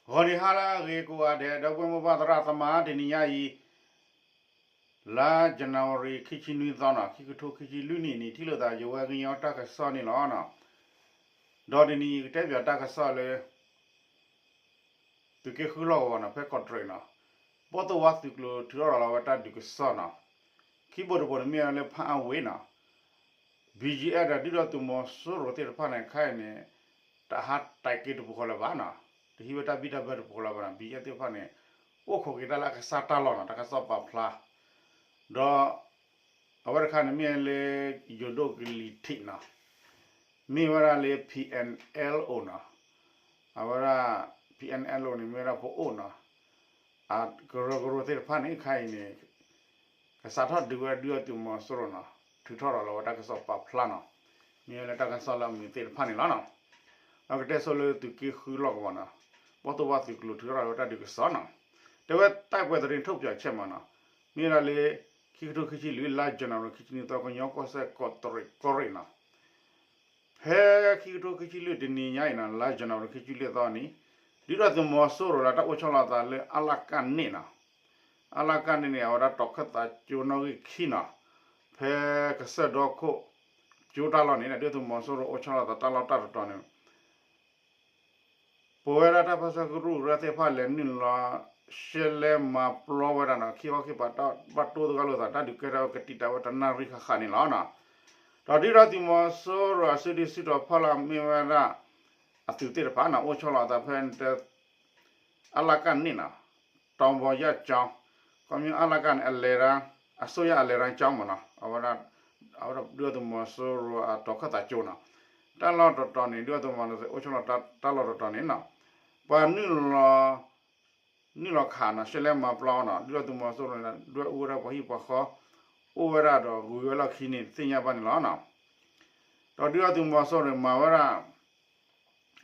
ဂီၤနံၤဟါလၢအဂ့ၤကိးဂၤဒဲး ဒီပုၢ်ဝဲၢ်မိၢ်ပၢ်သရၣ်သမါ တနံၤညါအံၤ လါ January ခံဆံနွံသီနီၤ ခံကထိခံဆံလွံၢ်နံၣ်န့ၣ် ထံၣ်လိာ်သးယဝဲကညီတၢ်ကစီၣ်န့ၣ်လီၤ. ဒီးတနံၤအံၤကတဲပၠးတၢ်ကစီၣ်လၢ သုးက့ဃုလီၢ်ကဝီၤနီၤ ဖဲကီးတရံးနီၤ ဘီၣ်သိၣ်ဝါသုးကျိၤထုးထီၣ်လီၤဝဲတၢ်ဒုးကစီၣ်နီၤ ခံဘိတဘိန့ၣ်မ့ၢ်ဝဲလၢဖၣ်အဝ့ၢ်နီၤ BGF ဒီးဒုၣ်ဒါသုးမီၤစိရိၤသ့ၣ်တဖၣ်န့ၣ် ခဲအံၤန့ၣ် တဟးတဲာ်က့ၤတပူၤဃီလၢၤဘၣ်နီၤ တဟံးဝဲတၢ်ဘံၣ်တၢ်ဘၢတပူၤဃီလၢၤဘၣ်နီၤ BGF သ့ၣ်တဖၣ်န့ၣ် အိၣ်ခိးက့ၤတၢ်လၢအကစၢ်တၢ်လီၢ်နီၤ တၢ်ကစီၣ်ပာ်ဖျါ ဒီး အဝဲတခါန့ၣ်မ့ၢ်လၢ ယိၤဒိၣ်ကလံၤထံးနီၤ မ့ၢ်ဝဲဒၣ်လၢ PNLO နီၤ အဝဲဒၣ် PNLO န့ၣ် မ့ၢ်ဝဲဒၣ်ပအိၣ်နီၤ အကရၢကရိသ့ၣ်တဖၣ်န့ၣ် ခဲအံၤန့ၣ် ကစးထီၣ်ဒုးဝဲဒုၣ်ဒါသုးမီၤစိရိၤနီၤ ထုးထီၣ်ဒီးလီၤဝဲတၢ်ကစီၣ်ပာ်ဖျါနီၤ မ့ၢ်ဝဲလၢတၢ်ကစီၣ်လၢအမုာ်သ့ၣ်တဖၣ်န့ၣ်လီၤနီၤ ဒီးကတဲဆိလၢသုးက့ဃုလီၢ်ကဝီၤနီၤ ဘီၣ်သိၣ်ဝါသုးကျိၤထုးထီၣ်လီၤဝဲတၢ်ဒုးကစီၣ်နီၤ တဲဝဲ တိုက်ပွဲသတင်းထုတ်ပြန်ချက် မ့ၢ်နီၤ မ့ၢ်ဝဲဒၣ်လၢ ခံကထိခံဆံလွံၢ် လါ January ခံဆံနွံသီ ကညီကီၢ်စဲၣ် ကီးတရံး ကီးရ့းနီၤ ဖဲခံကထိခံဆံလွံၢ်တနံၤညါအံၤနီၤ လါ January ခံဆံလွံၢ်သီန့ၣ် ဒုၣ်ဒါသုးမီၤစိရိၤလၢတၢ်အိၣ်ဆီလီၤသးလၢ အလကၣ်န့ၣ်နီၤ အလကၣ်န့ၣ်န့ၣ် အဝဲဒၣ်တီၤခၢၣ်သးကၠိနီၣ်ဂံၢ်ခံနီၤ ဖဲကစၢၢ်ဒီခိၣ်ကၠိတၢ်လီၢ်န့ၣ် ဒုၣ်ဒါသုးမီၤစိရိၤအိၣ်ဆီလီၤသးတၢ်လီၢ်တၢ်တတီၤန့ၣ် ပဝဲဒၣ်တၢ်ပၢဆှၢကရူၢ်ကရၢသ့ၣ်တဖၣ်လဲၤနုာ်လီၤ ရှဲလဲမၤပျီဝဲဒၣ်နီၤ ခံခီခံပၤတၢ်ဘၣ်တိၢ်သဂၢၢ်လိာ်သး တၢ်ဒုးကဲထီၣ်ဝဲကတံာ်တာ်ဝဲတနၣ်ရံၣ်ဃၣ်ဃၣ်န့ၣ်လီၤနီၤ ဒီးဒုၣ်ဒါသုးမီၤစိရိၤအစုဒုၣ်စုတီၤဖီလာ်မ့ၢ်ဝဲဒၣ် အသုးသ့ၣ်တဖၣ်နီၤ အိၣ်ဆီလီၤအသးဖဲ အလကၣ်န့ၣ်နီၤ တောင်ပေါ်ရပ်ကျောင်း ခီပညီအလကၣ်န့ၣ် အလဲၤတၢ် အစိုးရအလဲၤတၢ်ကျောင်းမ့ၢ်နီၤ အဝဲဒၣ် အဝဲဒၣ်ဒုၣ်ဒါသုးမီၤစိရိၤအတီၤခၢၣ်သးကၠိနီၤ တၢ်လီၢ်တတီၤန့ၣ် ဒုၣ်ဒါသုးမီၤစိရိၤအိၣ်ဆီလီၤတၢ်လီၢ်တတီၤန့ၣ်နီၤ ပှၤနုာ်လီၤ နုာ်လီၤခးနီၤ ရှဲလဲမၤပျီနီၤ ဒုၣ်ဒါသုးမီၤစိရိၤန့ၣ် ဒွဲၣ်အူဝဲဒၣ်ပှၤဟံၣ်ပှၤဃီ အိၣ်ဝဲဒၣ်ဒီးဂုၤဝဲလီၢ်ခံန့ၣ် သ့ၣ်ညါဘၣ်န့ၣ်လီၤနီၤ ဒီးဒုၣ်ဒါသုးမီၤစိရိၤန့ၣ် မၤဝဲဒၣ်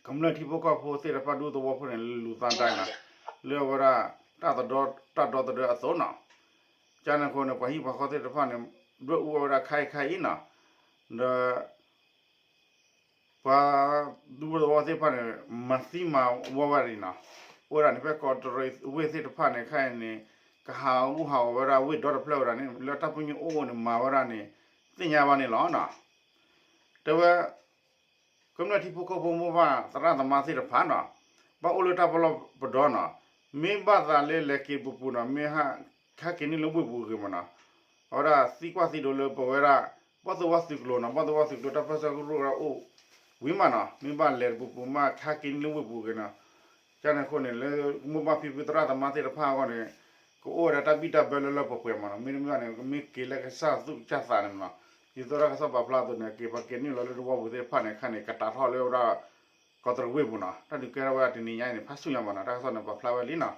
ကမျၢၢ်ထံဖိကီၢ်ဖိသ့ၣ်တဖၣ်ဒူသဝီဖိန့ၣ် လူသားဒိုင်းနီၤ လၢအဝဲဒၣ် တၢ်တဒီ တၢ်ဒီသဒၢအသိးနီၤ ကန့ၣ်အဃိန့ၣ် ပှၤဟံၣ်ပှၤဃီသ့ၣ်တဖၣ်န့ၣ် ဒွဲၣ်အူဝဲဒၣ်ခဲအံၤခဲအံၤနီၤ ဒီး ပှၤဒူသဝီသ့ၣ်တဖၣ်န့ၣ် မၤသံမၤဝီဝဲဒၣ်နီၤ အိၣ်ဝဲဒၣ်န့ၣ် ဖဲကီးတရံးဝ့ၢ်သ့ၣ်တဖၣ်န့ၣ် ခဲအံၤန့ၣ် ကဟးဂူာ်ဟးဂီၤဝဲဒၣ်ဝ့ၢ်ဒီတဖျၢၣ်ဝဲဒၣ်န့ၣ် လၢတၢ်ပညိၣ်အိၣ်အိၣ်န့ၣ် မၤဝဲဒၣ်န့ၣ် သ့ၣ်ညါဘၣ်န့ၣ်လီၤနီၤ တဲဝဲ ကမျၢၢ်ထံဖိကီၢ်ဖိမိၢ်ပၢ်သရၣ်သမါသ့ၣ်တဖၣ်နီၤ ဘၣ်အိၣ်လၢတၢ်ပလီၢ်ပဒီနီၤ မ့ၢ်ဘၣ်သးလၢလဲၤက့ၤပူၤပူၤနီၤ မ့ၢ်ဟးက့ၤနုာ်လၢဝ့ၢ်ပူၤဂ့ၤမ့ၢ်နီၤ အဝဲဒၣ်သံကွၢ်သံဒိးလၢပဝဲဒၣ် ဘီၣ်သိၣ်ဝါသုးကျိၤနီၤ ဘီၣ်သိၣ်ဝါသုးကျိၤတၢ်ပၢဆှၢကရူၢ်ကရၢအိၣ်ဝံၤမးနီၤ မ့ၢ်ဘၣ်လဲၤပူၤပူၤမး ဟးက့ၤနုာ်လၢဝ့ၢ်ပူၤဂ့ၤနီၤ ကန့ၣ်အဃိန့ၣ် လၢမိၢ်ပၢ်ဖံဖုသရၣ်သမါသ့ၣ်တဖၣ်အဂီၢ်န့ၣ် ကအိၣ်ဝဲဒၣ်တၢ်ဘံၣ်တၢ်ဘၢလၢလၢပှဲၤပှဲၤမ့ၢ်နီၤ မ့တမ့ၢ်ဘၣ်န့ၣ် ကမ့ၢ်က့ၤလၢကစၢ်သူၣ်ကစၢ်သးန့ၣ်မ့ၢ်နီၤ ဒ်သိးတၢ်ကစီၣ်ပာ်ဖျါအသိးန့ၣ် က့ၤပှၤက့ၤနုာ်လီၤလၢသဝီပူၤသ့ၣ်တဖၣ်န့ၣ် ခဲန့ၣ် ကတာ်ထီၣ်လၢဝဲဒၣ် ကီးတရံးဝ့ၢ်ပူၤနီၤ တၢ်ဒုးကဲထီၣ်ဝဲဒၣ်တနံၤညါအံၤန့ၣ် ဖးဆူညါမ့ၢ်နီၤ တၢ်ကစီၣ်န့ၣ်ပာ်ဖျါဝဲလံနီၤ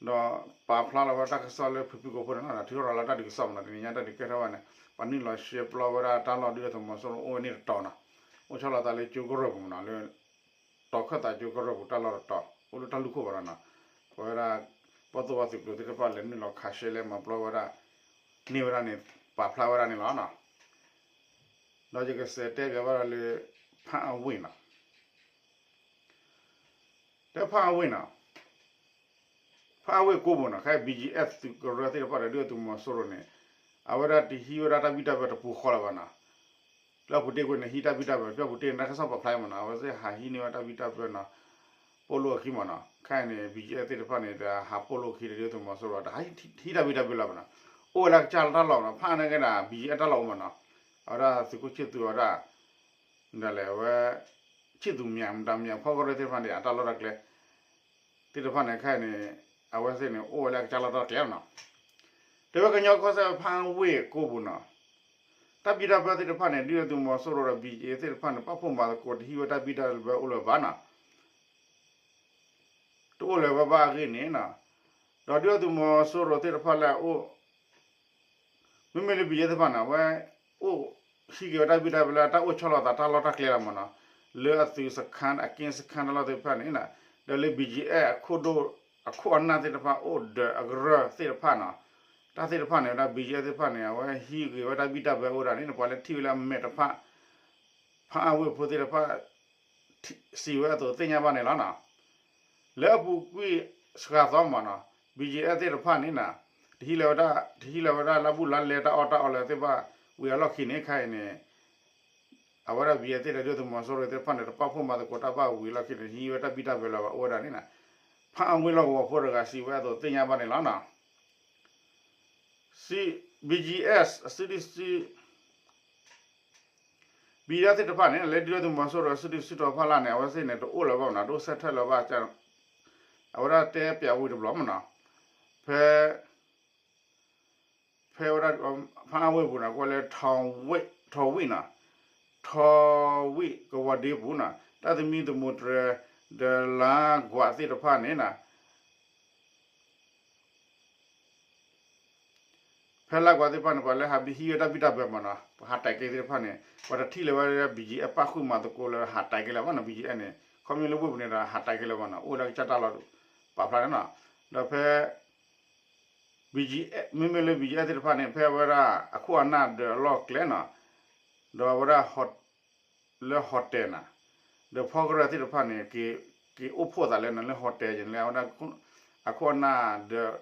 ဒီးပာ်ဖျါလီၤဝဲတၢ်ကစီၣ်လၢဖုဖုကိးဖိန့ၣ်လီၤ ထုးထီၣ်လီၤတၢ်ဒုးကစီၣ်မ့ၢ်နီၤ တနံၤညါတၢ်ဒုးကဲထီၣ်ဝဲန့ၣ် ပှၤနုာ်လီၤရှဲပျီဝဲဒၣ်တၢ်လီၢ်ဒုၣ်ဒါသုးမီၤစိရိၤအိၣ်ဝဲန့ၣ်တတီၤနီၤ အိၣ်ဆီလီၤသးလၢကၠိကရၢၢ်ပူၤမ့ၢ်နီၤ လၢ တီၤခၢၣ်သးကၠိကရၢၢ်ပူၤတၢ်လီၢ်တတီၤ အိၣ်လၢတၢ်လူၢ်ခိၣ်ဘၣ်ဒီးနီၤ ပဝဲဒၣ် ဘီၣ်သိၣ်ဝါသုးကျိၤသ့ၣ်တဖၣ်လဲၤနုာ်လီၤခးရှဲလဲမၤပျီဝဲဒၣ် န့ၢ်ဝဲဒၣ်န့ၣ် ပာ်ဖျါဝဲဒၣ်န့ၣ်လီၤနီၤ ဒီးယကစးတဲပၠးဘၣ်ဒီးလၢ ဖၣ်အဝ့ၢ်နီၤ တဲဖၣ်အဝ့ၢ်နီၤ ဖၣ်အဝ့ၢ်ကိးပူၤနီၤ ခဲအံၤ BGF သုးကရၢသ့ၣ်တဖၣ်ဒီးဒုၣ်ဒါသုးမီၤစိရိၤန့ၣ် အဝဲဒၣ်တဟံးဝဲဒၣ်တၢ်ဘံၣ်တၢ်ဘၢတပူၤဃီလၢၤဘၣ်နီၤ လၢအပူၤတ့ၢ်ကွံာ်န့ၣ် ဟံးတၢ်ဘံၣ်တၢ်ဘၢ ဖဲအပူၤတ့ၢ်န့ၣ် တၢ်ကစီၣ်ပာ်ဖျါမ့ၢ်နီၤ အဝဲသ့ၣ်ဟးဟံးန့ၢ်ဝဲတၢ်ဘံၣ်တၢ်ဘၢနီၤ ပိာ်လိာ်အခံမ့ၢ်နီၤ ခဲအံၤန့ၣ် BGF သ့ၣ်တဖၣ်န့ၣ် တဟးပိာ်လိာ်အခံဒီးဒုၣ်ဒါသုးမီၤစိရိၤ တဟံးတၢ်ဘံၣ်တၢ်ဘၢလၢၤဘၣ်နီၤ အိၣ်ဝဲလၢကစၢ်တၢ်လီၢ်နီၤ ဖၣ်န့ၢ်က့ၤဒၣ် BGF တၢ်လီၢ်အိၣ်မ့ၢ်နီၤ အဝဲဒၣ်သုးခိၣ်ဆံၣ်သူးအဝဲဒၣ် ဒ်လဲၣ်အဝဲ ဆံၣ်သူးမၠး မတၤမၠး ဖီၣ်ကရၢၢ်သ့ၣ်တဖၣ်န့ၣ် အတၢ်လီၢ်တၢ်ကျဲ သ့ၣ်တဖၣ်န့ၣ် ခဲအံၤန့ၣ် အဝဲသ့ၣ်န့ၣ် အိၣ်ဝဲလၢကစၢ်လီၢ်တၢ်ကျဲလီၤနီၤ တဲဝဲကညီကီၢ်စဲၣ်ဖၣ်အဝ့ၢ်ကိးပူၤနီၤ တၢ်ဘံၣ်တၢ်ဘၢသ့ၣ်တဖၣ်န့ၣ် ဒုၣ်ဒါသုးမီၤစိရိၤဒီး BGF သ့ၣ်တဖၣ်န့ၣ် ပာ်ဖှိၣ်မၤသကိးတဟံးဝဲတၢ်ဘံၣ်တၢ်ဘၢအိၣ်လၢၤဘၣ်နီၤ တအိၣ်လၢၤဝဲဘၣ်အဂ့ၢ်န့ၣ်နီၤ ဒီးဒုၣ်ဒါသုးမီၤစိရိၤသ့ၣ်တဖၣ်လၢအအိၣ် မ့မ့ၢ်လၢ BGF သ့ၣ်တဖၣ်န့ၣ် အဝဲအိၣ်ဟံးက့ၤဝဲတၢ်ဘံၣ်တၢ်ဘၢလၢတၢ်အိၣ်ဆီလီၤသးတၢ်လီၢ်တၢ်ကျဲလီၤမ့ၢ်နီၤ လၢအသုးစခန်း အကင်းစခန်းတၢ်လီၢ်သ့ၣ်တဖၣ်န့ၣ် ဒီးလၢ BGF အခိၣ်ဒိၣ် အခိၣ်အနၢ်သ့ၣ်တဖၣ်အိၣ်ဒီးအကရၢၢ်သ့ၣ်တဖၣ်နီၤ တၢ်သ့ၣ်တဖၣ်န့ၣ်ဝဲဒၣ် BGF သ့ၣ်တဖၣ်န့ၣ် အဝဲဟံးက့ၤဝဲတၢ်ဘံၣ်တၢ်ဘၢအိၣ်ဒၣ်န့ၣ် ပှၤလၢထံၣ်ဝဲလၢအမဲာ်တဖၣ် ဖၣ်အဝ့ၢ်ဖိသ့ၣ်တဖၣ် စံးဝဲအသိးသ့ၣ်ညါဘၣ်န့ၣ်လီၤနီၤ. လၢအပူၤကွံာ်စှၤသီမးနီၤ ဘံၣ်ကၠံၣ်အဲၣ်သ့ၣ်တဖၣ်န့ၣ်နီၤ တဟံးလၢၤဝဲဒၣ် တဟံးလၢၤဝဲဒၣ်လၢဘူၣ်လၢလဲတၢ်အီၣ်တၢ်အီလၢၤသ့ၣ်တဖၣ်ဝံၤအလီၢ်ခံန့ၣ် ခဲအံၤန့ၣ် အဝဲဒၣ် ဘံၣ်ကၠံၣ်အဲၣ်သ့ၣ်ဒီးဒုၣ်ဒါသုးမီၤစိရိၤသ့ၣ်တဖၣ်န့ၣ် တပာ်ဖှိၣ်မၤသကိးတၢ်ဘၣ်ဝံၤအလီၢ်ခံန့ၣ် တဟံးဝဲတၢ်ဘံၣ်တၢ်ဘၢလၢၤဘၣ် အိၣ်ဝဲဒၣ်န့ၣ်နီၤ. ဖးအဝ့ၢ်လီၢ်ကဝီၤဖိတဂၤစံးဝဲအသိးသ့ၣ်ညါဘၣ်န့ၣ်လီၤနီၤ. စံး ဘံၣ်ကၠံၣ်အဲၣ် အစုဒုၣ်စု ဘံၣ်ကၠံၣ်အဲၣ်သ့ၣ်တဖၣ်န့ၣ် လၢဒုၣ်ဒါသုးမီၤစိရိၤအစုဒုၣ်စုတီၤဖီလာ်န့ၣ် အဝဲသ့ၣ်န့ၣ် တအိၣ်လၢၤဘၣ်မနီၤ တအိၣ်ဆၢထၢၣ်လၢၤဘၣ် အဝဲဒၣ်တဲပၠးဝံၤတဘျီမနီၤ ဖဲ ဖဲဝဲဒၣ် ဖးအဝ့ၢ်ပူၤန့ၣ် ကွၢ်လၢ ထီဝံၣ်နီၤ ထီဝံၣ်ကဝီၤဒ့ပူၤနီၤ တၢ်သမံသမိးတြဲၤ ဒီးလါကွၢ်သ့ၣ်တဖၣ်န့ၣ်နီၤ ဖဲလါကွၢ်သ့ၣ်တဖၣ်န့ၣ် ပှၤလၢဟးဟံးဝဲတၢ်ဘံၣ်တၢ်ဘၢမနီၤ ပှၤဟးတဲာ်က့ၤသ့ၣ်တဖၣ်န့ၣ် ပှၤတထံၣ်လၢၤဝဲဒၣ် ဘံၣ်ကၠံၣ်အဲၣ် ပာ်ဃုာ်မၤသကိးလၢဟးတဲာ်က့ၤလၢၤဘၣ်နီၤ ဘံၣ်ကၠံၣ်အဲၣ်န့ၣ် ခီဖျိလၢဝ့ၢ်ပူၤန့ၣ်ဒီး ဟးတဲာ်က့ၤလၢၤဘၣ်နီၤ အိၣ်လၢကစၢ်တၢ်လီၢ်ပာ်ဖျါန့ၣ်နီၤ ဒီးဖဲ ဘံၣ်ကၠံၣ်အဲၣ် မ့မ့ၢ်လၢ ဘံၣ်ကၠံၣ်အဲၣ်သ့ၣ်တဖၣ်န့ၣ် ဖဲဝဲဒၣ် အခိၣ်အနၢ်ဒီးအလီၢ်ကျဲနီၤ ဒီးအဝဲဒၣ် လၢ hotel နီၤ ဒီးဖီကရၢၢ်သ့ၣ်တဖၣ်န့ၣ် က့ၤအိၣ်ဖှိၣ်သးလၢနီၤ လၢ hotel ယဲန့ၣ်လၢအဝဲဒၣ် အခိၣ်အနၢ်ဒီး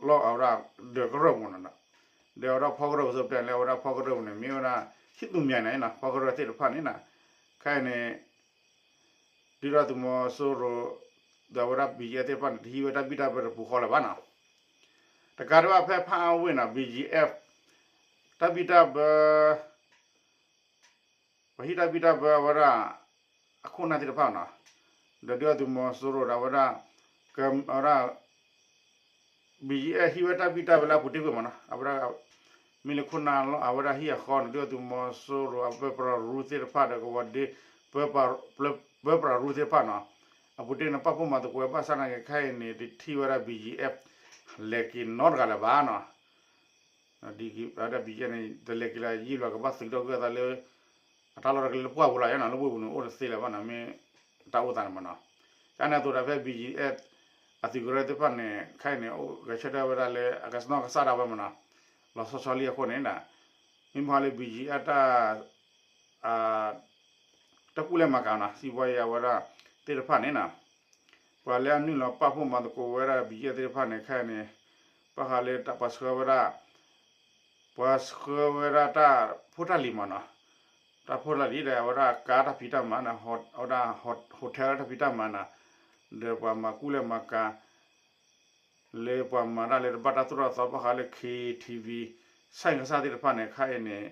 လီၢ်အဝဲဒၣ် ဒီးကရၢၢ်ပူၤနီၤ ဒီးအဝဲဒၣ်ဖီကရၢၢ်ပစိၤတဲလၢအဝဲဒၣ်ဖီကရၢၢ်ပူၤန့ၣ် မ့ၢ်ဝဲဒၣ် ဟံၣ်သူမၠဲၤန့ၣ်နီၤ ဖီကရၢၢ်သ့ၣ်တဖၣ်န့ၣ်နီၤ ခဲအံၤန့ၣ် ဒုၣ်ဒါသုးမီၤစိရိၤ ဒီးအဝဲဒၣ် ဘံၣ်ကၠံၣ်အဲၣ်သ့ၣ်တဖၣ်န့ၣ် တဟံးဝဲတၢ်ဘံၣ်တၢ်ဘၢတပူၤဃီလၢၤဘၣ်နီၤ တကးဒံးဘၣ်ဖဲဖးအဝ့ၢ်နီၤ ဘံၣ်ကၠံၣ်အဲၣ် တၢ်ဘံၣ်တၢ်ဘၢ ပှၤဟံးတၢ်ဘံၣ်တၢ်ဘၢအဝဲဒၣ် အခိၣ်အနၢ်သ့ၣ်တဖၣ်နီၤ ဒီးဒုၣ်ဒါသုးမီၤစိရိၤဒီးအဝဲဒၣ် အဝဲဒၣ် ဘံၣ်ကၠံၣ်အဲၣ် ဟံးဝဲတၢ်ဘံၣ်တၢ်ဘၢလၢအပူၤတ့ၢ်ကွံာ်မနီၤ အဝဲဒၣ် မ့ၢ်လၢခိၣ်နၢ်လီၤ အဝဲဒၣ်ဟံၣ်အဃီန့ၣ် ဒုၣ်ဒါသုးမီၤစိရိၤအပၢပြးရူသ့ၣ်တဖၣ်ဒီးကဝီၤဒ့ ပၢပြးရူသ့ၣ်တဖၣ်နီၤ အပူၤတ့ၢ်န့ၣ် ပာ်ဖှိၣ်မၤသကိးဝဲဘၣ်ဆၣ်နာ်က့ခဲအံၤန့ၣ် တထံၣ်ဝဲဒၣ် ဘံၣ်ကၠံၣ်အဲၣ် လဲၤက့ၤနီတဂၤလၢၤဘၣ်နီၤ ဒ်ဝဲဒၣ် ဘံၣ်ကၠံၣ်အဲၣ်န့ၣ် တလဲၤက့ၤလၢၤ ယံာ်လီၤ ကဘၣ်သုးထီၣ်ကွံာ်အသးလၢ အတၢ်လီၢ်တၢ်ကျဲလၢပှၢ်ပူၤလီၤ ယဲနီၤ လၢဝ့ၢ်ပူၤန့ၣ် အိၣ်တသ့လၢၤဘၣ်နီၤ မ့ၢ်တၢ်အိၣ်သးန့ၣ်မနီၤ ကန့ၣ်အသိးဒီးဖဲ ဘံၣ်ကၠံၣ်အဲၣ် အသုးကရၢသ့ၣ်တဖၣ်န့ၣ် ခဲအံၤန့ၣ် ဂဲၤဆၢထၢၣ်ဝဲဒၣ်လၢအကစၢ်နီၢ်ကစၢ်ဒၣ်ဝဲမနီၤ လီၤဆီဆီလံအဃိန့ၣ် မ့ၢ်မဟါလၢ ဘံၣ်ကၠံၣ်အဲၣ် တၢ် တၢ်ကူၣ်လဲၤမၤကၤနီၤ စံးဘီယဲအဝဲဒၣ်သ့ၣ်တဖၣ်န့ၣ်နီၤ ပှၤလၢအနုာ်လီၤပာ်ဖှိၣ်မၤသကိးဝဲဒၣ် ဘံၣ်ကၠံၣ်အဲၣ်သ့ၣ်တဖၣ်န့ၣ် ခဲအံၤန့ၣ် ဘၣ်ဃးလၢတၢ်ပှၤဆှၢဝဲဒၣ် ပှၤဆှၢဝဲဒၣ်တၢ်ဖိတၢ်လံၤမနီၤ တၢ်ဖိတၢ်လံၤဒီး အဝဲဒၣ်ကါတၢ်ဖံးတၢ်မၤနီၤ အဝဲဒၣ် hotel တၢ်ဖံးတၢ်မၤနီၤ ဒီးပှၤမၤကူၣ်လဲၤမၤကၤ လၢပှၤမၤတၢ်လၢတဘၣ်တၢ်သိၣ်တၢ်သီဘၣ်ဃးလၢ ခ့ထံဝံ ဆဲၣ်ကစၢ်သ့ၣ်တဖၣ်န့ၣ် ခဲအံၤန့ၣ်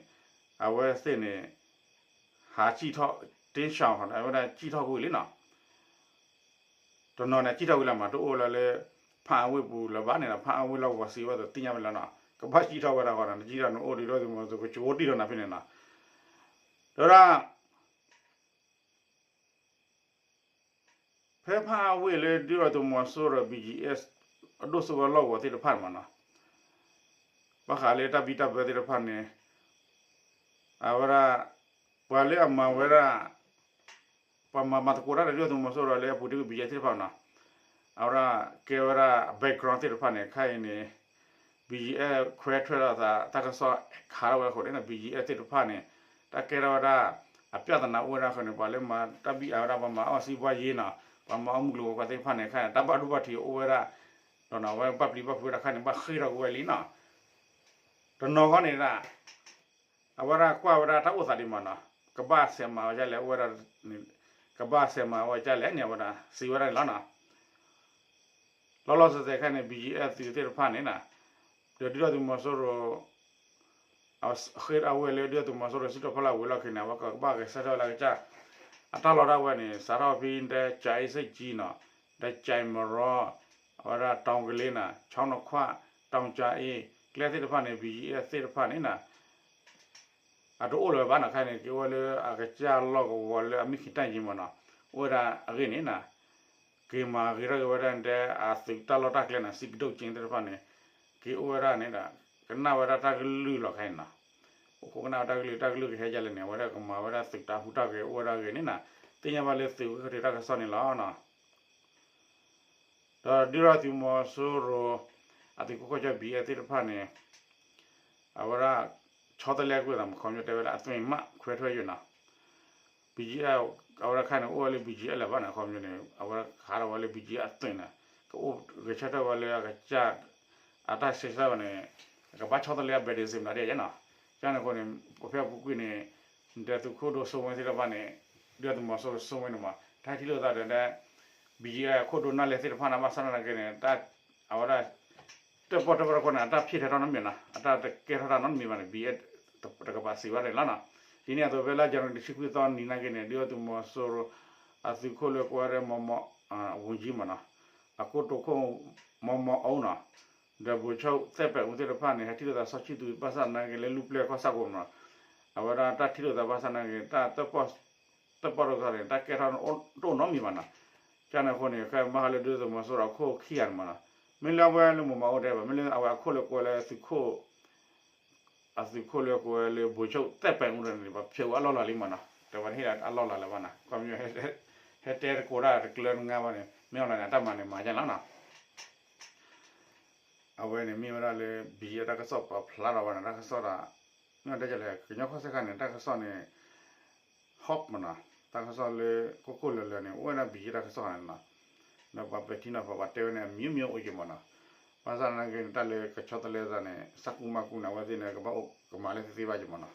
အဝဲသ့ၣ်န့ၣ် ဟးစံၣ်ထီၣ် တ့ၢ်ဆၣ် အဝဲဒၣ်စံၣ်ထီၣ်ကွံာ်လံနီၤ တနီၤန့ၣ် စံၣ်ထီၣ်ကွံာ်လၢမး တအိၣ်လၢလၢ ဖးအဝ့ၢ်ပူၤလၢၤဘၣ်န့ၣ်ဒီး ဖးအဝ့ၢ်လီၢ်ကဝီၤစံးဝဲအသိးသ့ၣ်ညါဝဲလီၤနီၤ ကဘၣ်စံၣ်ထီၣ်ဝဲဒၣ်ဃီဒီး နစံၣ်ထီၣ်န့ၣ် အိၣ်ဒံးဒီးသုးမီၤစိရိၤကကိးတံၢ်ဒီးနၤဖဲန့ၣ်နီၤ ဒီးဒၣ် ဖဲဖးအဝ့ၢ်လၢဒုၣ်ဒါသုးမီၤစိရိၤ ဘံၣ်ကၠံၣ်အဲၣ် အဒိၣ်စိဝဲလီၢ်ကဝီၤသ့ၣ်တဖၣ်န့ၣ်မနီၤ ဘၣ်ဃးလၢတၢ်ဘံၣ်တၢ်ဘၢသ့ၣ်တဖၣ်န့ၣ် အဝဲဒၣ် ပှၤလၢအမၤဝဲဒၣ် ပှၤမၤမၤသကိးတၢ်ဒီးဒုၣ်ဒါသုးမီၤစိရိၤလၢအပူၤတ့ၢ်ကွံာ် ဘံၣ်ကၠံၣ်အဲၣ်သ့ၣ်တဖၣ်မနီၤ အဝဲဒၣ်ကဲဝဲဒၣ် background သ့ၣ်တဖၣ်န့ၣ် ခဲအံၤန့ၣ် ဘံၣ်ကၠံၣ်အဲၣ် ခွဲထွက်အသး တၢ်ကစီၣ်ခးထီၣ်ဝဲအဃိန့ၣ် ဘံၣ်ကၠံၣ်အဲၣ်သ့ၣ်တဖၣ်န့ၣ် တၢ်ကဲထီၣ်ဝဲဒၣ် အပြဿနာအိၣ်ဝဲဒၣ်အဃိန့ၣ် ပှၤလၢမၤတၢ်ဘံၣ်အဝဲဒၣ် ပှၤမၤအီၣ်စံးဘီယ့နီၤ ပှၤမၤအီၣ်မုၢ်ကျိၤဝဲၤကွာ်သ့ၣ်တဖၣ်န့ၣ် ခဲအံၤန့ၣ် တၢ်ဘၣ်ဒိဘၣ်ထံးအိၣ်ဝဲဒၣ် ဒီးနီၤ အဝဲဘၣ်ပျံၤဘၣ်ဖုးဝဲဒၣ်ခါန့ၣ် ဘၣ်ဃ့ၢ်ထီၣ်ကွံာ်ဝဲလံနီၤ တနီၤဃီန့ၣ်ဒၣ် အဝဲဒၣ်ကွၢ်ဝဲဒၣ်တၢ်အိၣ်သးဒံးမးနီၤ ကဘၣ်ဆဲးမၤဝဲဒ်လဲၣ် အိၣ်ဝဲဒၣ် ကဘၣ်ဆဲးမၤဝဲဒ်လဲၣ်န့ၣ် အဝဲဒၣ်စံးဝဲဒၣ်န့ၣ်လီၤနီၤ လီၤလီၤဆဲးဆဲးခဲအံၤန့ၣ် ဘံၣ်ကၠံၣ်အဲၣ်သုးသ့ၣ်တဖၣ်န့ၣ်နီၤ ဒီးဒုၣ်ဒါသုးမီၤစိရိၤ အဃ့ၢ်အဝဲလၢဒုၣ်ဒါသုးမီၤစိရိၤစံၣ်ထီၣ်ဖီလာ်ဝံၤလီၢ်ခံန့ၣ် အဝဲကဘၣ်ဂဲၤဆၢထၢၣ်လၢကစၢ် အတၢ်လီၢ်ဒၣ်ဝဲန့ၣ် စးထီၣ်ဖဲဒဲကၠဲးစ့ၣ်ကၠံနီၤ ဒဲကၠဲးမရီ အဝဲဒၣ် တောင်ကလေးနီၤ ချောင်းနှစ်ခွ တောင်ကြာအင်း ကျဲသ့ၣ်တဖၣ်န့ၣ် ဘံၣ်ကၠံၣ်အဲၣ်သ့ၣ်တဖၣ်န့ၣ်နီၤ အတအိၣ်လၢၤဘၣ်နီၤ ခဲအံၤန့ၣ် က့ၤအိၣ်ဝဲလၢအကစၢ်လီၢ်ကဝီၤလၢအမ့ၢ်ခံတၢ်ယံၤမးနီၤ အိၣ်ဝဲဒၣ်အဂ့ၢ်န့ၣ်နီၤ က့ၤမၤဂ့ၤထီၣ်က့ၤဝဲဒၣ်တဲ အသုးတၢ်လီၢ်တၢ်ကျဲနီၤ စံးကဒိၣ်က့သ့ၣ်တဖၣ်န့ၣ် က့ၤအိၣ်ဝဲဒၣ်န့ၣ်ဒီး ကနၣ်ဝဲဒၣ်တၢ်ကလုၢ်လီၤခဲအံၤနီၤ အိၣ်ခိးကနၣ်ဝဲတၢ်ကလုၢ် တၢ်ကလုၢ်ကဟဲဒ်လဲၣ်န့ၣ် အဝဲဒၣ်ကမၤဝဲဒၣ်သုးတၢ်ဟူးတၢ်ဂဲၤအိၣ်ဝဲဒၣ်အဂ့ၢ်န့ၣ်နီၤ သ့ၣ်ညါဘၣ်လၢသုးဝဲကထံးတၢ်ကစီၣ်န့ၣ်လီၤနီၤ ဒီးဒုၣ်ဒါသုးမီၤစိရိၤ အသုးခိၣ်ကီၢ်ကၠီ ဘံၣ်ကၠံၣ်အဲၣ်သ့ၣ်တဖၣ်န့ၣ် အဝဲဒၣ် ဆီတလဲကွံာ်သးမခီပညီတဲဝဲဒၣ် အသွင်မခွဲထွက်ရေးနီၤ ဘံၣ်ကၠံၣ်အဲၣ် အဝဲဒၣ်ခါန့ၣ် အိၣ်ဝဲလၢ ဘီၣ်ကၠံၣ် အလၢၤဘၣ်န့ၣ် အခီပညီန့ၣ် အဝဲဒၣ်ခးထီၣ်ဝဲလၢ ဘီၣ်ကၠံၣ် အသွ့ၣ်န့ၣ် ကအိၣ်ဂဲၤဆၢထၢၣ်ဝဲလၢအကစၢ် အတၢ်ဆဲးဆၢဘၣ်န့ၣ် ကဘၣ်ဆီတလဲအ ဘဲးဒ့စ့ၣ် မနုၤဒ်အံၤနီၤ. ကန့ၣ်အဃိန့ၣ် ပဖဲအပူၤကွံာ်န့ၣ် ဒီးသုးခိၣ်ဒိၣ်စိဝဲသ့ၣ်တဖၣ်န့ၣ် ဒုၣ်ဒါသုးမီၤစိရိၤစိဝဲန့ၣ်မး တၢ်ဟဲထံၣ်လိာ်သးဒီး ဘီၣ်ကၠံၣ် အခိၣ်ဒိၣ်နၢ်လဲၢ်သ့ၣ်တဖၣ်န့ၣ် ဘၣ်ဆၣ်သနာ်က့န့ၣ် အဝဲဒၣ် တၢၣ်ပီၣ်တၢၣ်ပီၣ်တခီန့ၣ် အတၢ်ဖံးထဲထီၣ်နီတမံၤနီၤ အတၢ်တကဲထီၣ်တၢ်နီတမံၤဘၣ်န့ၣ် ဘီၣ်ကၠံၣ် တကပၤစံးဘၣ်န့ၣ်လီၤနီၤ. ဒ်န့ၣ်အသိးဖဲလါယနူၤအါရံၤတဆံခွံသီနံၤနာ်က့န့ၣ် ဒုၣ်ဒါသုးမီၤစိရိၤ အသုးခိၣ်လၢကိးဝဲဒၣ် မီၢ်မီၢ် ဝူၤကၠံမးနီၤ အကိတိာ်ခိၣ် မီၢ်မီၢ်အူနီၤ ဒီးဗိုလ်ချုပ် သဲးပဲာ်အူသ့ၣ်တဖၣ်န့ၣ် ဟဲထံၣ်လိာ်သးစီဆှံသူၣ်ဘၣ်ဆၣ်သနာ်က့လၢလူၢ်ပျဲၢ်ကီၢ်ဆၣ်ကိးမးနီၤ အဝဲဒၣ်တၢ်ထံၣ်လိာ်သးဘၣ်ဆၣ်သနာ်က့ တၢ်တၢၣ်ပီၣ်တၢၣ်ပီၣ်တခီန့ၣ် တၢ်ကဲထီၣ်တအိၣ်နီတမံၤဘၣ်နီၤ. ကန့ၣ်အဃိန့ၣ် ခဲမၤဟးလၢဒုၣ်ဒါသုးမီၤစိရိၤအခိၣ်ခံဂၤန့ၣ်မးနီၤ မ့ၢ်လၢအဝဲလၢမီၢ်မီၢ်အူတဲဘၣ် မ့ၢ်လၢအဝဲအခိၣ်လၢကိးဝဲလၢသုးခိၣ် အသုးခိၣ်လၢကိးဝဲလၢ ဗိုလ်ချုပ် သဲးပဲာ်အူန့ၣ် ပှၤဖျဲးဝဲအလီၢ်လၤလံမးနီၤ တဲဝဲန့ၣ်ဟ့ၣ်ဒၣ်အလီၢ်လၤလၢၤဘၣ်နီၤ ခီပညီ ဟဲတဲတကိးဒၣ်တကျၢၤတငါဘၣ်န့ၣ် မ့ၢ်အီၤလၢန့ၣ် အတၢ်မၤန့ၣ်မၤယါလီၤနီၤ အဝဲန့ၣ်မ့ၢ်ဝဲဒၣ်လၢ ဘီၣ်ကၠံၣ် အတၢ်ကစီၣ်ပာ်ဖျါထီၣ်ဝဲန့ၣ် တၢ်ကစီၣ်ဒၣ် မ့ၢ်တဲလဲၣ် ကညီကီၢ်စဲၣ်ခါန့ၣ် တၢ်ကစီၣ်န့ၣ် hot မးနီၤ တၢ်ကစီၣ်လၢကိၢ်ကိၢ်လၢၤလၢၤန့ၣ် အိၣ်ဝဲဒၣ် ဘီၣ်ကၠံၣ် တၢ်ကစီၣ်န့ၣ်နီၤ ဒီးပှၤပဲာ်ထံနီၤဖး ပှၤတဲဝဲန့ၣ် အမျိုးမျိုး အိၣ်က့ၤမးနီၤ ဘၣ်ဆၣ်သနာ်က့န့ၣ် တၢ်လၢကဆီတလဲသးန့ၣ် စးကူမးကူန့ၣ် အဝဲသ့ၣ်န့ၣ် ကဘၣ်အိၣ်ကမၤလၢသ့သ့ဘၣ်က့ၤမးနီၤ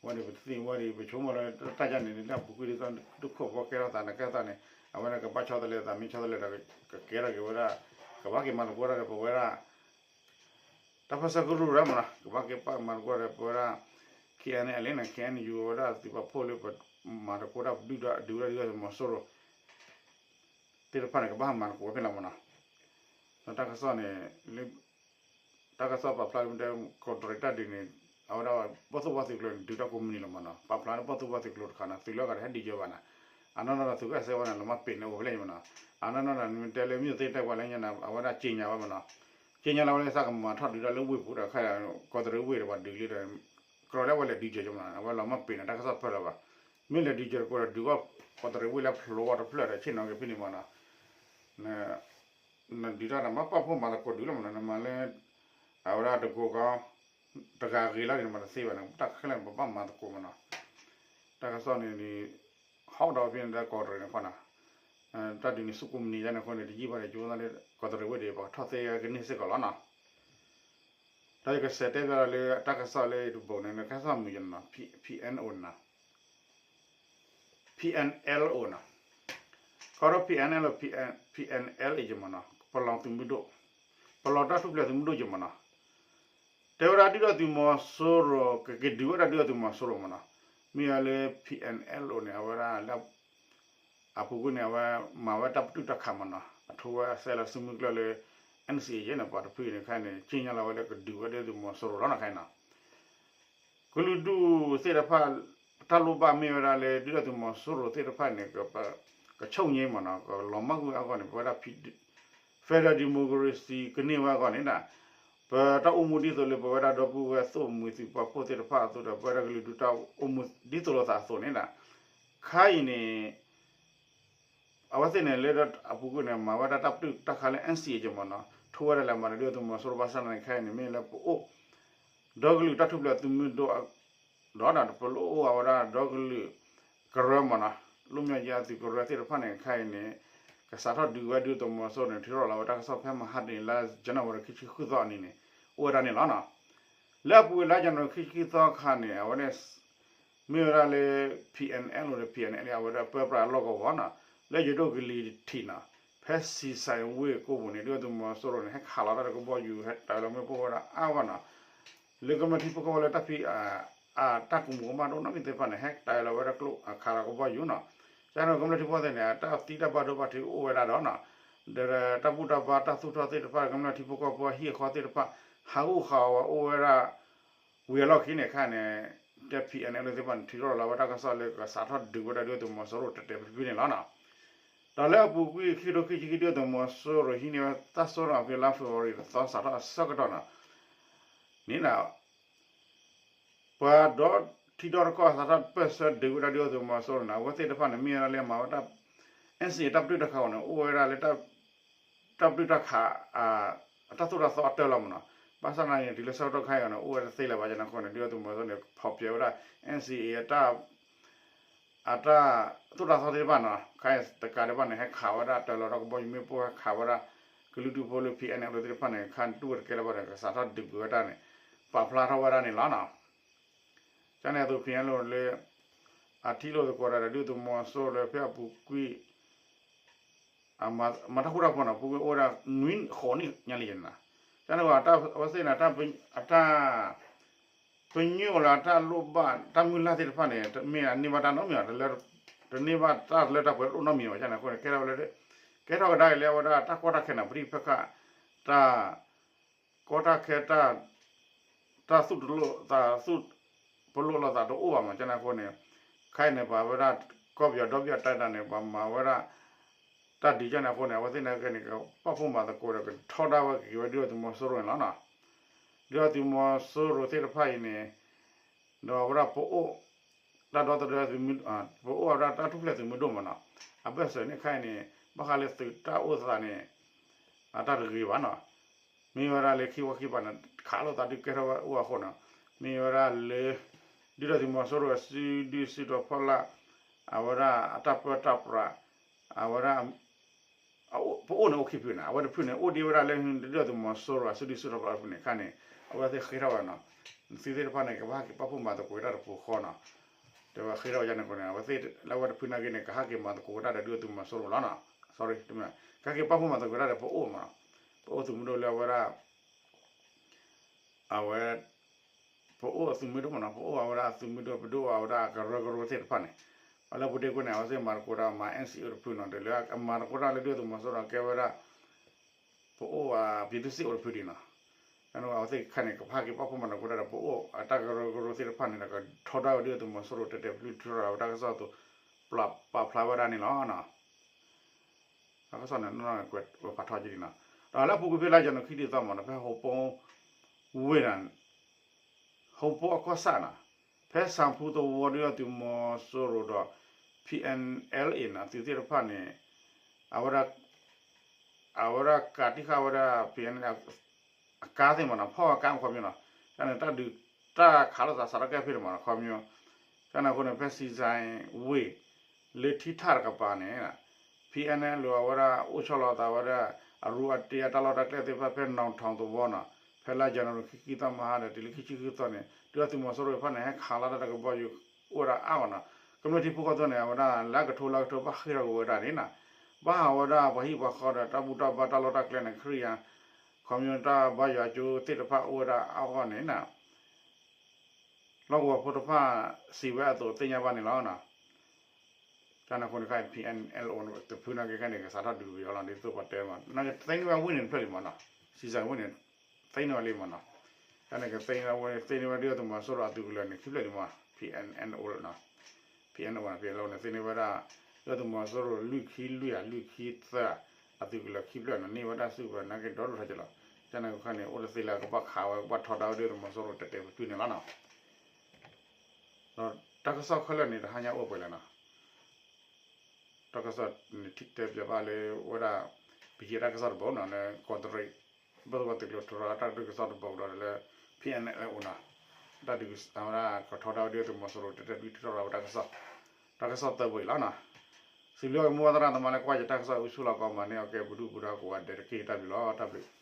အဝဲန့ၣ်ပတသ့ၣ်ညါဝဲဒၣ် ပဆိကမိၣ်လၢတၢ်ယါန့ၣ် လၢအပူၤကွံာ်ဒ်သိး ဒုးခိၣ်ဖိကဲထီၣ်သးန့ၣ် ကဲထီၣ်သးန့ၣ် အဝဲဒၣ်ကဘၣ်ဆီတလဲသး မ့ၢ်ဆီတလဲဒီး ကကဲထီၣ်က့ၤဝဲဒၣ် ကဘၣ်က့ၤမၤသကိးတၢ်ဒီးပဝဲဒၣ် တၢ်ပၢၢ်ဆၢကရူၢ်ရၢမးနီၤ ကဘၣ်က့ၤပာ်မၤသကိးဒီးပဝဲဒၣ် KNLA န့ၣ် KNU ဝဲဒၣ်သုးပာ်ဖှိၣ်လၢပမၤသကိးတၢ်ဒုၣ်ဒါ ဒုၣ်ဒါသုးမီၤစိရိၤ သ့ၣ်တဖၣ်န့ၣ် ကဘၣ်မၤသကိးဝဲဖဲလီၤမးနီၤ ဒီးတၢ်ကစီၣ်န့ၣ် လၢ တၢ်ကစီၣ်ပာ်ဖျါလၢမ့ၢ်တဲ ကီးတရံးတၢ်ဒုးန့ၣ် အဝဲဒၣ်ပှၤသူၣ်ဘီၣ်သုးကျိၤန့ၣ် ဒုးတၢ်ကိးမုၢ်နံၤလီၤမးနီၤ ပာ်ဖျါလၢပှၤသူၣ်ဘီၣ်သုးကျိၤတခါန့ၣ် သုးလၢအဂၤဒီးဟဲဒုးယၢၤဘၣ်နီၤ အနီၢ်နီၢ်ဒီးသုးကဲစဲဝဲန့ၣ် လီၤမၢ်ပ့ၤန့ၣ်အိၣ်ဖဲလဲၣ်မးနီၤ အနီၢ်နီၢ်ဒီးမ့ၢ်တဲလၢမ့ၢ်သ့ၣ်တဲပှၤလၢညါန့ၣ် အဝဲဒၣ်က့ညါဝဲမးနီၤ က့ညါလီၤဝဲလၢသးကမၤထီၣ်ဒုးတၢ်လၢဝ့ၢ်ပူၤဒီးခါ ကီးတရံးဝ့ၢ်ဒီးပှၤဒုးလံဒီး ကြၢးလၢအဝဲလဲၤဒုးယၢၤက့မးနီၤ အဝဲလီၤမၢ်ပ့ၤန့ၣ် တၢ်ကစီၣ်ပၢၢ်လၢၤဘၣ် မ့ၢ်လဲၤဒုးယၢၤတကိးဒီးဒုးအီၣ် ကီးတရံးဝ့ၢ်လၢဖျိအီၤတဖျၢၣ်ဒီးဆ့ၣ်နီၤက့ၤဖဲန့ၣ်မးနီၤ နဒုးတၢ်န့ၣ် ဘၣ်ပာ်ဖှိၣ်မၤသကိးဒုးလီၤမးနီၤ နမၤလၢ အဝဲဒၣ်တကိးကီ တဂၤဂ့ၤလီၤန့ၣ် နမၤတသ့ဘၣ်န့ၣ် တၢ်ခဲလၢာ်န့ၣ် ပဘၣ်မၤသကိးမးနီၤ တၢ်ကစီၣ်န့ၣ် ဟီၣ်ဒီးဖဲန့ၣ် တၢ်ကီးတရံးန့ၣ်ခီနီၤ တၢ်ဒုးန့ၣ် ဆူၣ်ကိးမုၢ်နံၤယါန့ၣ်အဃိန့ၣ် တယံာ်ဘၣ်ဒီး ကၠိသးလၢ ကီးတရံးဝ့ၢ်ဒီး ပှၤကထီၣ်သ့ကန့ၢ်စ့ၢ်ကီးလီၤနီၤ ဒီးယကစးတဲဘၣ်လၢတၢ်ကစီၣ်လၢတဘိန့ၣ် နကစီၣ်မုာ်ယနီၤ PNO နီၤ PNLO နီၤ ကီးဒီး PNLO PNLA ယမးနီၤ ပလီၢ်သုးမုၢ်ဒိၣ် ပလီၢ်တၢ်ထူၣ်ဖျဲးသုးမုၢ်ဒိၣ်ယမးနီၤ တဲဝဲဒၣ်ဒုၣ်ဒါသုးမီၤစိရိၤ ကက့ၤဒုးဝဲဒၣ်ဒုၣ်ဒါသုးမီၤစိရိၤမးနီၤ မ့ၢ်ဝဲလၢ PNLO န့ၣ် အဝဲဒၣ်လၢ အပူၤကွံာ်န့ၣ် အဝဲမၤဝဲတၢ်ပတုာ်တၢ်ခးမးနီၤ အထိဝဲအစဲးလီၤစုမုၢ်ကျၢၢ်လၢ NCA ယဲန့ၣ် ပှၤတဖုန့ၣ် ခဲအံၤန့ၣ် က့ညါလီၤဝဲလၢကဒုးဝဲဒၣ်သုးမီၤစိရိၤလီၤနီၤ ခဲအံၤနီၤ ကလုာ်ဒူၣ်သ့ၣ်တဖၣ် တၢ်လိၣ်ဘၣ်မ့ၢ်ဝဲဒၣ်လၢ ဒုၣ်ဒါသုးမီၤစိရိၤသ့ၣ်တဖၣ်န့ၣ် က ကဆိၣ်ငိမးနီၤ ကလီၤမၢ်ကွံာ်အဂီၢ်န့ၣ် ပဝဲဒၣ် Federal Democracy ကန့ၢ်ဝဲအဂီၢ်န့ၣ်ဒီး ပတၢ်အိၣ်မူဒ်သိးလၢပဝဲဒၣ်ဒီပုၢ်ဝဲၢ်သိၣ်မှံၤသုးပာ်ဖှိၣ်သ့ၣ်တဖၣ်အသိးဒီး ပဝဲဒၣ်ကလုာ်ဒူၣ်တၢ်အိၣ်မူဒ်သိးလိာ်သးအသိးန့ၣ်ဒီး ခါအံၤန့ၣ် အဝဲသ့ၣ်န့ၣ်လၢအပူၤကွံာ်န့ၣ် မၤဝဲဒၣ်တၢ်ပတုာ်တၢ်ခးလၢ NCA ယမးနီၤ ထိဝဲဒၣ်လဲၤမၤဒီးဒုၣ်ဒါသုးမီၤစိရိၤဘၣ်ဆၣ်သနာ်က့ခဲအံၤန့ၣ် မ့ၢ်လၢပအိၣ် ဒီကလုာ်တၢ်ထူၣ်ဖျဲးသုးမုၢ်ဒိၣ် ဒီးပလိၣ်အိၣ်ဝဲဒၣ်ဒီကလုာ်ကရၢမးနီၤ လွတ်မြောက်ရေးအသုးကရၢသ့ၣ်တဖၣ်န့ၣ် ခဲအံၤန့ၣ် ကစးထီၣ်ဒုးဝဲဒုၣ်ဒါသုးမီၤစိရိၤန့ၣ် ထံၣ်ထီၣ်လီၤဝဲတၢ်ကစီၣ်ဖဲမဟါတနံၤလါ January ခံဆံဃုသီအနံၤန့ၣ် အိၣ်ဝဲဒၣ်န့ၣ်လီၤနီၤ လၢအပူၤဝဲလါ January ခံဆံဃုသီအခါန့ၣ် အဝဲန့ၣ် မ့ၢ်ဝဲဒၣ်လၢ PNLO ဒီး PNLA အဝဲဒၣ်ပၢပြးအလီၢ်ကဝီၤနီၤ လၢယဒိၣ်ကလံၤထံးနီၤ ဖဲစံးစဲးဝ့ၢ်ကိပူၤန့ၣ် ဒုၣ်ဒါသုးမီၤစိရိၤန့ၣ် ဟဲခးလီၤတၢ်ဒီးကဘီယူၤ ဟဲတၢ်လီၤမ့ၣ်ပိၢ်ဝဲဒၣ်အါဂီၢ်နီၤ လၢကမျၢၢ်ထံဖိကီၢ်ဖိလၢတၢ်ဖံး အတၢ်ကမူၤကမၣ်ဒိၣ်နီတမံၤသ့ၣ်တဖၣ်န့ၣ် ဟဲတၢ်လီၤဝဲဒၣ်ကျိခးလီၤကဘီယူၤနီၤ ကန့ၣ်ကမျၢၢ်ထံဖိသ့ၣ်န့ၣ် တၢ်သံတၢ်ဘၣ်ဒိဘၣ်ထံးအိၣ်ဝဲဒၣ်ဒီးနီၤ ဒီးတၢ်ဘူၣ်တၢ်ဘါတၢ်သူၣ်ထီၣ်သ့ၣ်တဖၣ် ကမျၢၢ်ထံဖိကီၢ်ဖိအဟံၣ်အဃီသ့ၣ်တဖၣ် ဟးဂူာ်ဟးဂီၤဝဲအိၣ်ဝဲဒၣ် ဝံၤအလီၢ်ခံန့ၣ် ခဲအံၤန့ၣ် တဲ PNLO သ့ၣ်တဖၣ်န့ၣ် ထုးထီၣ်လီၤဝဲတၢ်ကစီၣ်လၢကစးထီၣ်ဒုးဝဲဒၣ်ဒုၣ်ဒါသုးမီၤစိရိၤတဲာ်တဲာ်ဖဲဖဲန့ၣ်လီၤနီၤ. ဒီးလၢအပူၤကွံာ် ခံကထိခံဆံခံ ဒုၣ်ဒါသုးမီၤစိရိၤဟံးန့ၢ်ဝဲတၢ်စိတၢ်ကမီၤဖဲလါ February တသီ စးထီၣ်အဆၢကတီၢ်နီၤ န့ၣ် ပှၤဒီထံဒီတကီၢ်စးထီၣ်ပၢၢ်ဆၢဒုးဝဲဒၣ်ဒုၣ်ဒါသုးမီၤစိရိၤန့ၣ် အဝဲသ့ၣ်တဖၣ်န့ၣ် မ့ၢ်ဝဲဒၣ်လၢမၤဝဲဒၣ် NCA တၢ်ပတုာ်တၢ်ခးအီၤန့ၣ် အိၣ်ဝဲဒၣ်လၢ တၢ်ပတုာ်တၢ်ခး အတၢ်သိၣ်တၢ်သီအတၢၢ်လီၤမးနီၤ. ဘၣ်ဆၣ်သနာ်က့န့ၣ် တုၤလၢဆၢကတီၢ်ခဲအံၤန့ၣ် အိၣ်ဝဲတသ့လၢၤဘၣ် ကန့ၣ်အဃိန့ၣ် ဒုၣ်ဒါသုးမီၤစိရိၤန့ၣ် ဖီၣ်ဖျဲးဝဲဒၣ် NCA အတၢ် အတၢ်သိၣ်တၢ်သီသ့ၣ်တဖၣ်နီၤ ခဲအံၤတကးဒံးဘၣ်န့ၣ် ဟဲခးဝဲဒၣ်တၢ်လီၤတၢ်ကဘီယူၤမ့ၣ်ပိၢ် ဟဲခးဝဲဒၣ် ကလုာ်ဒူၣ်ဖိလၢ P N L သ့ၣ်တဖၣ်န့ၣ် ခါတူၢ်ဝဲတကဲလၢၤဘၣ်ဒီး ကစးထီၣ်ဒုးကွံာ်ဝဲဒၣ်န့ၣ် ပာ်ဖျါထီၣ်ဝဲဒၣ်န့ၣ်လီၤနီၤ. ကန့ၣ်အသိး P N L လၢ အထံၣ်လိာ်သကိးတၢ်ဒီးဒုၣ်ဒါသုးမီၤစိရိၤလၢဖဲအပူၤကွံာ် မၤတၢ်ဃူတၢ်ဖိးနီၤ ပူၤကွံာ်အိၣ်ဝဲဒၣ်နွံဃိးနံၣ်ညါလံနီၤ. ကန့ၣ်အဝဲသ့ၣ်န့ၣ် အတၢ် ပညိၣ်လၢတၢ်လိၣ်ဘၣ်တၢ်မုၢ်လၢ်သ့ၣ်တဖၣ်န့ၣ် မ့ၢ်န့ၢ်ဘၣ်တၢ်နီတမံၤ တန့ၢ်ဘၣ်တၢ်လၢတၢ်ပှဲၤတအိၣ်နီတမံၤဘၣ်. ကန့ၣ်အဃိန့ၣ် ကဲထီၣ်ဝဲလၢ ကဲထီၣ်ကဒါက့ၤလၢအဝဲဒၣ်တၢ်ကီတၢ်ခဲန့ၣ် ပဋိပက္ခ တၢ် ကီတၢ်ခဲ တၢ်သူၣ်တလိာ်သးသူၣ်ပလိာ်လိာ်သးတအိၣ်ဘၣ်မး. ကန့ၣ်အဃိန့ၣ် ခဲအံၤန့ၣ် ပှၤဝဲဒၣ် ကီၢ်ပယီၤဒီဘ့ၣ်အတၢ်ဒၣ်န့ၣ် ပှၤမၤဝဲဒၣ် တၢ်ဒုးကန့ၣ်အဃိန့ၣ် အဝဲသ့ၣ်န့ၣ်ကဲန့ၣ် ကပာ်ဖှိၣ်မၤသကိးဒီး ကထီဒါဝဲက့ၤဝဲဒုၣ်ဒါသုးမီၤစိရိၤန့ၣ်လီၤနီၤ. ဒုၣ်ဒါသုးမီၤစိရိၤသ့ၣ်တဖၣ်အံၤန့ၣ် ဒီးအဝဲဒၣ်ပအိၣ် တၢ်ဒီသဒၢသုးမုၢ် ပအိၣ်အဝဲဒၣ်တၢ်ထူၣ်ဖျဲးသုးမုၢ်ဒိၣ်မးနီၤ. အဘၢၣ်စၢၤန့ၣ်ခဲအံၤန့ၣ် ဘၣ်ဃးလၢသုးတၢ်အိၣ်သးန့ၣ် အတၢ်တဂ့ၤဘၣ်နီၤ. မ့ၢ်ဝဲဒၣ်လၢခံဝီခံပၤန့ၣ် ခးလိာ်သးဒုးကဲထီၣ်ဝဲအိၣ်အဃိနီၤ. မ့ၢ်ဝဲဒၣ်လၢ ဒုၣ်ဒါသုးမီၤစိရိၤအစုဒုၣ်စုတီၤဖီလာ် အဝဲဒၣ်အတၢ်ပၢတၢ်ပြး အဝဲဒၣ် ပအိၣ်န့ၣ်အိၣ်ခံဖုန့ၣ် အဝဲတဖုန့ၣ် အိၣ်ဒံးဝဲဒၣ်လၢဒုၣ်ဒါသုးမီၤစိရိၤအစုဒုၣ်စုတီၤဖီလာ်တဖုန့ၣ်ခါန့ၣ် အဝဲသ့ၣ်ဃ့ထီၣ်ဝဲနီၤ. သုသ့ၣ်တဖၣ်န့ၣ် ကဘၣ်ဟဲက့ၤပာ်ဖှိၣ်မၤသကိးတၢ်တပူၤဃီနီၤ. တဲဝဲဃ့ထီၣ်ဝဲန့ၣ်အဃိန့ၣ် အဝဲသ့ၣ်လၢအဝဲတဖုနာ်က့န့ၣ် ကဟဲက့ၤမၤသကိးတၢ်ဒီးဒုၣ်ဒါသုးမီၤစိရိၤလီၤနီၤ. sorry ကဟဲက့ၤပာ်ဖှိၣ်မၤသကိးတၢ်ဒီးပအိၣ်မးနီၤ. ပအိၣ်သုးမုၢ်ဒိၣ်လၢအဝဲဒၣ် အဝဲ ပအိၣ်အသုးမုၢ်ဒိၣ်မးနီၤ ပအိၣ်အဝဲဒၣ်အသုးမုၢ်ဒိၣ် ပဒိၣ်အဝဲဒၣ်အကရၢကရိသ့ၣ်တဖၣ်န့ၣ် ပှၤလၢပူၤဒ့ကွဲန့ၣ် အဝဲသ့ၣ်မၤသကိးတၢ်မၤ N C O တဖုနီၤ ဒီးလၢအမၤသကိးတၢ်လၢဒုၣ်ဒါသုးမီၤစိရိၤကဲဝဲဒၣ် ပအိၣ်အ ပြည်သူ့စစ် အိၣ်တဖုဒံးနီၤ. အဝဲသ့ၣ်ခဲန့ၣ် ကဖးက့ၤပာ်ဖှိၣ်မၤသကိးတၢ်ဒီးပအိၣ်အတၢ်ကရၢကရိသ့ၣ်တဖၣ်န့ၣ်ဒီး ကထီဒါဝဲဒုၣ်ဒါသုးမီၤစိရိၤတဲာ်တဲာ်ဖျုးဖျုး တၢ်ကစီၣ်အသိး ပာ်ဖျါဝဲဒၣ်န့ၣ်လီၤ. တၢ်ကစီၣ်န့ၣ် ကွဲးဝဲဖးထီက့ၤဒံးနီၤ. ဒီးလၢအပူၤကွံာ်ဖဲလါယနူၤခံဆံသီမးနီၤ ဖဲဟိၣ်ပိဝ့ၢ်ဒီး ဟိၣ်ပိအကီၢ်ဆၣ်နီၤ ဖဲဆၣ်ဖူသဝီဒုၣ်ဒါသုးမီၤစိရိၤဒီး P N L A နီၤ သုးသ့ၣ်တဖၣ်န့ၣ် အဝဲဒၣ် အဝဲဒၣ်ကးတံာ်ဃာ်ဝဲဒၣ် P N L A အကါသ့ၣ်မးနီၤ ဖီၣ်အကါမးခီပညီနီၤ. ကန့ၣ်တၢ်ဒုးတၢ်ခးလိာ်သးစးထီၣ်ကဲဖဲန့ၣ်မးနီၤ ခီပညီ ကန့ၣ်အဃိန့ၣ် ဖဲစံစဲဝ့ၢ် လၢထံထၣ်တကပၤန့ၣ် P N L A အဝဲဒၣ်အိၣ်ဆီလီၤသးဝဲဒၣ် အရူအတ့အတၢ်လီၢ်တၢ်ကျဲသ့ၣ်တဖၣ်ဖဲနီၣ်ထီၣ်သဝီနီၤ ဖဲလါယနူၤခံဆံသီမဟါဒီးတုၤလၢခံဆံဃုသီန့ၣ် ဒုၣ်ဒါသုးမီၤစိရိၤတဖၣ်န့ၣ် ဟဲခးလီၤတၢ်တကဘီယူၤ အိၣ်ဝဲဒၣ်အါဂီၢ်နီၤ. ကမျၢၢ်ထံဖိကီၢ်ဖိန့ၣ် အဝဲဒၣ်လၢကထိလၢကထိဘၣ်ဃ့ၢ်ထီၣ်က့ၤဝဲဒၣ်န့ၣ်နီၤ ဘၣ်ဟးဝဲဒၣ်ပှၤဟံၣ်ပှၤဃီဒီးတၢ်ဘူၣ်တၢ်ဘါတၢ်လီၢ်တၢ်ကျဲန့ၣ် ခရံာ်ယါ ခီပညီတၢ်ဘါယွၤကၠိသ့ၣ်တဖၣ်အိၣ်ဝဲဒၣ်အါဂီၢ်န့ၣ်နီၤ လီၢ်ကဝီၤဖိတဖၣ်စံးဝဲအသိးသ့ၣ်ညါဘၣ်န့ၣ်လီၤ. ကန့ၣ်အဃိန့ၣ်ခဲအံၤ P N L O တဖုနာ်က့ခဲအံၤန့ၣ် ကစးထီၣ်ဒုးပယီၤလီၤ ဒ်သိးပှၤတဲမး နာ်က့သ့န့ၢ်ဝဲဝ့ၢ်န့ၣ်တဖျၢၣ်လံမးနီၤ စံစဲဝ့ၢ်န့ၣ် သ့န့ၢ်ဝဲလံမးနီၤ ကန့ၣ်ကသ့န့ၢ်ဝဲ သ့န့ၢ်ဝဲဒုၣ်ဒါသုးမီၤစိရိၤအသုးကလၢၤန့ၣ် ခံဖျၢၣ်လံမး P N L O နီၤ P N O န့ၣ် P N L O န့ၣ် သ့န့ၢ်ဝဲဒၣ် ဒုၣ်ဒါသုးမီၤစိရိၤလွံၢ်ခံလွံၢ်ဧါ လွံၢ်ခံသၢ အသုးကလၢၤခံဖျၢၣ်န့ၣ် န့ၢ်ဝဲဒၣ်စုကဝဲၤနာ်က့ဒီဒိၣ်ထီၣ်က့ၤလီၤ. ကန့ၣ်ခဲအံၤန့ၣ် အိၣ်တသ့လၢကဘၣ်ခးဝဲ ကဘၣ်ထီဒါဝဲဒုၣ်ဒါသုးမီၤစိရိၤတဲာ်တဲာ်ဖျုးဖျုးန့ၣ်လီၤနီၤ. ဒီးတၢ်ကစီၣ်ခဲလၢာ်န့ၣ် တဟါညါအိၣ်ပှဲၤလၢၤနီၤ. တၢ်ကစီၣ်န့ၣ် ထံၣ်တဲပၠးဘၣ်လၢဝဲဒၣ် ပယီၤတၢ်ကစီၣ်တဘိနီၤ လၢကီးတရံး ဘၣ်သ့ၣ်သ့ၣ်ကျိၤတရၢတၢ်ကစီၣ်တဘိဒီးလၢ P N L O နီၤ တၢ်ဒုးဝဲဒၣ်ကထီဒါဝဲဒုၣ်ဒါသုးမီၤစိရိၤတဲာ်တဲာ်ဖျုးဖျုးထီၣ်ဝဲတၢ်ကစီၣ် တၢ်ကစီၣ်သၢဘိအံၤလီၤနီၤ. စံးဘျုးမိၢ်ပၢ်သရၣ်သမါလၢကွၢ်ယတၢ်ကစီၣ်အုးဆူၣ်လီၤကီးမးန့ၣ် အကဲပဒုၣ်ပဒါကိးဂၤဒဲးတက့ၢ် တၢ်ဘျုးလီၤ တၢ်ဘျုး